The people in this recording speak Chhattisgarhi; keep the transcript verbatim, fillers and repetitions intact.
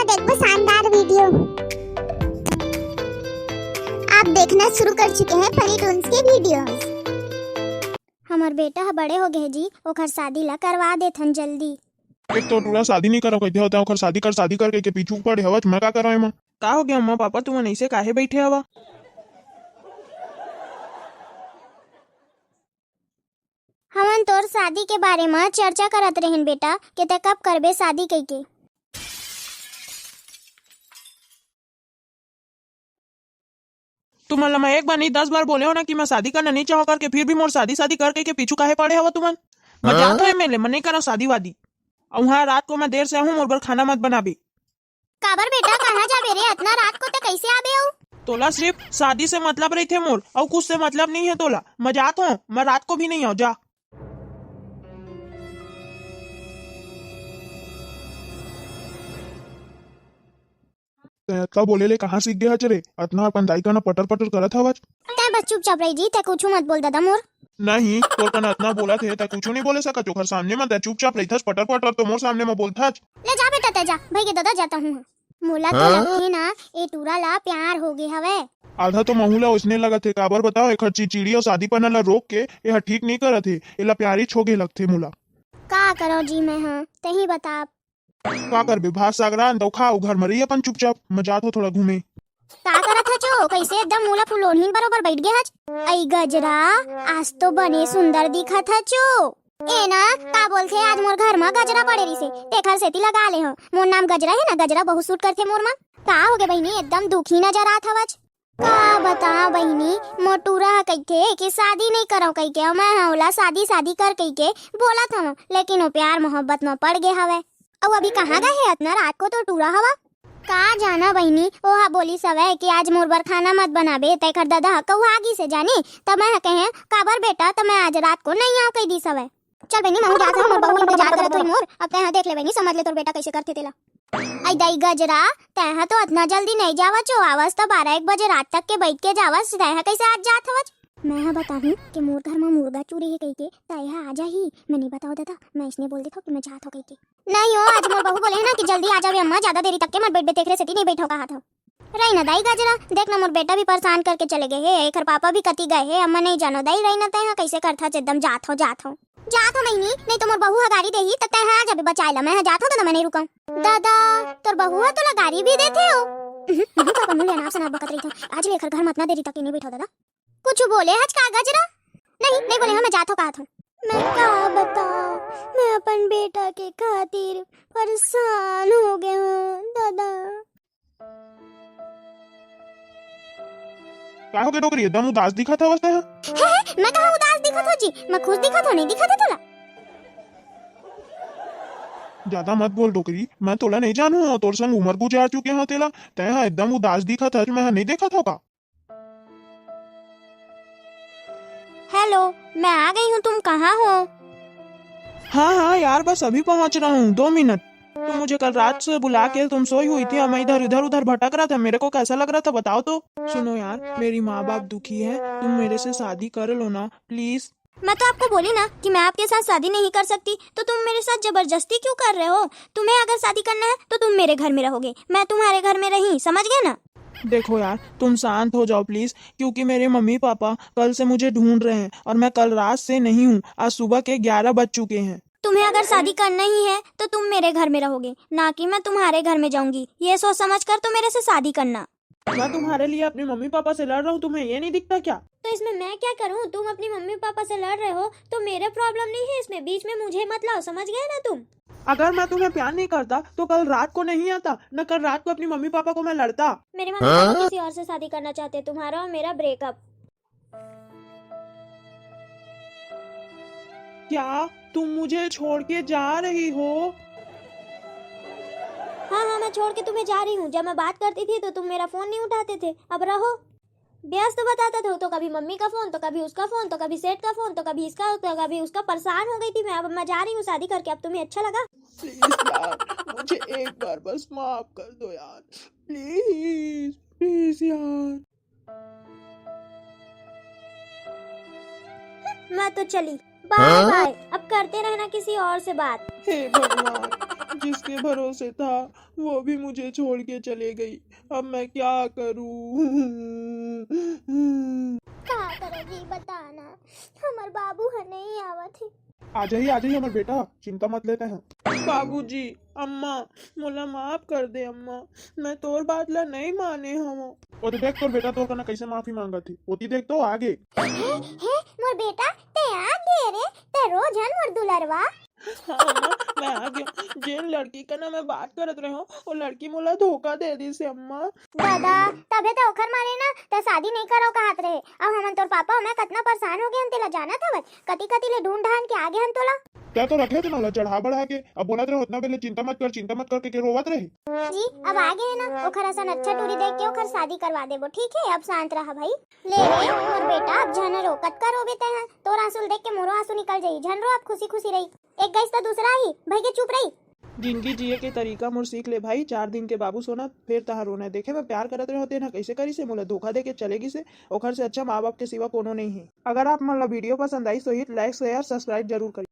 एक वो शानदार वीडियो आप देखना शुरू कर चुके हैं फनी टून्स के वीडियोज़। हमर बेटा ह बड़े हो गए जी, ओखर शादी ला करवा देथन जल्दी। एक तो टूरा शादी नहीं करो कहते होता, ओखर शादी कर, शादी कर कहिके पीछू पड़े हवच, मैं का करो एमा? का हो गया अम्मा पापा, तुमन ऐसे काहे बैठे हवा? हमन तोर शादी के बारे म चर्चा करत रहेन बेटा, के तै कब करबे शादी कहिके। तुमन ला मैं एक बार नहीं, दस बार बोले हो ना कि मैं शादी करना नहीं चाहो करके, फिर भी मोर शादी, शादी कर कहिके पीछू काहे पड़े हवा तुमन? मैं हाँ? जात हो एम एल ए, मैं नहीं करा शादी वादी। अउ हाँ, रात को मैं देर से आहूँ, मोर बर खाना मत बनाबे। काबर बेटा, कहाँ जाबे रे? अतना रात को तै कैसे आबे अउ? तोला सिर्फ शादी से मतलब रहिथे मोर, अउ कुछ से मतलब नहीं है तोला। मैं जात हूँ, मैं रात को भी नहीं आऊँ, जा। तै अतका बोले ले कहाँ सीख गे हच रे? अतना अपन दाई कना पटर पटर करत हवच। तै बस चुपचाप रही जी, तै कुछू मत बोल ददा मोर। नहीं, तोर कना अतना बोलत हे, तै कुछू नहीं बोले सकत। ओखर सामने म तै चुपचाप रहिथस, पटर पटर तो मोर सामने म बोलथच। ले जा बेटा, तै जा, भई गे ददा, जाता हूँ। मोला तो हाँ? लगथे ना, ए टूरा ला प्यार हो गे हवय। आधा तो महू ला ओइसने लगत हे, काबर बताओ, एखर चिचिड़ी अउ शादीपना ला रोक के एहा ठीक नहीं करत हे, एला प्यारीच हो गे लगथे मोला। का करो जी मैं, हाँ, तही बता। का करबे, भात साग रांध दऊ, खा, अउ घर म रही अपन चुपचाप। मैं जात हो थोड़ा घूमे। का करत हचो? कैसे एकदम मुला फुलोढ़ीन बरोबर बैठ गया हच? अई गजरा, आज तो बने सुंदर दिखत हचो। ए ना, का बोलथे, आज मोर घर म गजरा पड़े रिसे, तेखर सेती लगा ले हो। मोर नाम गजरा हे ना, गजरा बहुत सूट करथे मोर मन। का होगे बहिनी, एकदम दुखी नजर आत हवच। का बता बहिनी, मोर टूरा ह कहिथे कि शादी नइ करव कहिके, अउ मैं ह ओला शादी, शादी कर कहिके बोलत हवं, लेकिन वो प्यार मोहब्बत म पड़ गे हवय। अउ अभी कहाँ गए हे? अतना रात को तो टूरा हवा। का जाना बहिनी, वो ह बोलिस हवय कि आज मोर बर खाना मत बनाबे, तेखर ददा ह कहुआ गिस हे जानी। त मैं ह कहे, काबर बेटा, त मैं आज रात को नइ आव कहि दिस हवय। चल बहिनी, महूँ जात हँव, मोर बहू इंतजार करत होही मोर। अब तैं ह देख ले बहिनी, समझ ले तोर बेटा कैसे करथे तेला। अई दाई गजरा, तैं ह तो अतना जल्दी नइ जावच ओ, आवस त बारह एक बजे रात तक के बैठ के जावस, तैं ह कैसे आज जात हवच? मैं ह बताहूँ कि मोर घर म मुर्गा चुरे हे कहिके, त एहा आ जाही। मैं नइ बताओ ददा, मैं इसने बोल देथव कि मैं जात हव कहिके। नहीं हो, आज मोर बहू बोले हे ना कि जल्दी आ जावे अम्मा, ज्यादा देरी तक के मत बैठबे, तेखरे सेती नइ बैठव कहत हव। रही ना दाई गजरा, देख ना मोर बेटा भी परेशान करके चले गए हे, एखर पापा भी कति गए हे, अम्मा नहीं जानो दाई, रही ना तैं ह कैसे करथच, एकदम जात हव, जात हव। जात हव बहिनी, नहीं तो मोर बहू ह गारी देही, त तैं ह आ जाबे बचाए ला, मैं ह जात हव ददा, मैं नहीं रुकव। ददा, तोर बहू ह तोला गारी भी देथे हो? उहुं, उहुं, का कोनो ले अनाप शनाप बकत रहिथव, आज ले एखर घर म अतना देरी तक के नहीं बैठव ददा। कुछ बोले हच का गजरा? नहीं, नहीं बोले हँव, मैं जात हव कहत हव। मैं का बताओ, मैं अपन बेटा के खातिर परेशान हो गए हँव ददा। का होगे डोकरी, एकदम उदास दिखत हवस तैं ह। हे, हे, मैं कहाँ उदास दिखत हँव जी, मैं खुश दिखत हँव, नहीं दिखत हे तोला? ज्यादा मत बोल डोकरी, मैं तोला नहीं जानूँ, तोर संग उमर गुजार चुके हँव तेला, तैं ह एकदम उदास दिखत हच, मैं ह नहीं देखत हँव का? हेलो, मैं आ गई हूँ, तुम कहाँ हो? हाँ, हाँ यार, बस अभी पहुँच रहा हूँ, दो मिनट। तुम मुझे कल रात से बुला के तुम सोई हुई थी और मैं इधर, इधर उधर भटक रहा था, मेरे को कैसा लग रहा था बताओ तो। सुनो यार, मेरी माँ बाप दुखी है, तुम मेरे से शादी कर लो ना, प्लीज। मैं तो आपको बोली ना कि मैं आपके साथ शादी नहीं कर सकती, तो तुम मेरे साथ जबरदस्ती क्यों कर रहे हो? तुम्हें अगर शादी करना है तो तुम मेरे घर में रहोगे, मैं तुम्हारे घर में रही, समझ गए ना? देखो यार, तुम शांत हो जाओ प्लीज, क्योंकि मेरे मम्मी पापा कल से मुझे ढूंढ रहे हैं और मैं कल रात से नहीं हूँ। आज सुबह के ग्यारह बज चुके हैं। तुम्हें अगर शादी करना ही है तो तुम मेरे घर में रहोगे, ना कि मैं तुम्हारे घर में जाऊंगी। ये सोच समझ कर तो मेरे से शादी करना। मैं तुम्हारे लिए अपने मम्मी पापा से लड़ रहा हूँ, तुम्हें ये नहीं दिखता क्या? तो इसमें मैं क्या करूँ? तुम अपनी मम्मी पापा से लड़ रहे हो तो मेरे प्रॉब्लम नहीं है इसमें, बीच में मुझे मत लाओ, समझ गए ना तुम? अगर मैं तुम्हें प्यार नहीं करता तो कल रात को नहीं आता, न कल रात को अपनी मम्मी पापा को मैं लड़ता। मेरे मम्मी पापा किसी और से शादी करना चाहते हैं, तुम्हारा और मेरा ब्रेकअप। क्या तुम मुझे छोड़ के जा रही हो? हाँ, हाँ, मैं छोड़ के तुम्हें जा रही हूँ। जब मैं बात करती थी तो तुम मेरा फोन नहीं उठाते थे। अब रहो। व्यस्त बताता था तो कभी मम्मी का फोन, तो कभी उसका फोन, तो कभी सेठ का फोन, तो कभी इसका, तो कभी उसका। परेशान हो गई थी मैं। अब मैं जा रही हूँ शादी करके। अब तुम्हें अच्छा लगा? प्लीज यार, मुझे एक बार बस माफ कर दो यार, प्लीज, प्लीज यार। मैं तो चली, बाय हाँ? बाय। अब करते रहना किसी और से बात। हे भगवान, जिसके भरोसे था, वो भी मुझे छोड़ के चले गई। अब मैं क्या करूं? का करो जी, बताना। हमर बाबू ह नहीं आवत हे। आ जाही, आ जाही हमर बेटा, चिंता मत ले तैं। बाबूजी, अम्मा, मोला माफ कर दे अम्मा, मैं तोर बात ला नहीं माने हवं। ओती देख तोर बेटा तोर कना कैसे माफी मांगत हे, ओती देख तो आगे। हे, हे मोर बेटा, तैं आ गे रे, तैं रोज हन मोर दुलरवा। हाँ अम्मा, मैं आ गया। जेन लड़की कना मैं बात करत रहे हूँ, वो लड़की मोला धोखा दे दिस हे अम्मा। दादा, तभे तो ओखर मारे ना तैं शादी नहीं करो कहत रहे। अब हमन तोर पापा मैं कतना परेशान हो गए हन, तेला जानत हवस, कति कति ले ढूंढ ढांढ के आ गे हन तोला। तैं तो रखे थे ना ओला चढ़ा बढ़ा के, अब बोलत रहे उतना बेले चिंता मत कर, चिंता मत कर के, के रोवत रहे। जी, अब आ गे हे ना, ओखर असन अच्छा टूरी देख के ओखर शादी करवा देबो, ठीक है? अब शांत रहा भाई। ले रे मोर बेटा, अब झन रो, कतका रोबे तैं ह? तोर आंसू ल देख के मोरो आंसू निकल जाई। झन रो, अब खुशी खुशी रही। एक गइस तो दूसरा ही, भई के चुप रही। जिंदगी जिए के तरीका मोर सीख ले भाई, चार दिन के बाबू सोना, फिर तहां रोना। देखे मैं प्यार करत रहे होते ना, कैसे करिस हे, मोला धोखा दे के चले गिस हे। ओखर से अच्छा माँ बाप के सिवा कोनो नहीं है। अगर आप मन ला वीडियो पसंद आइस होही तो like, share, subscribe जरूर करिए।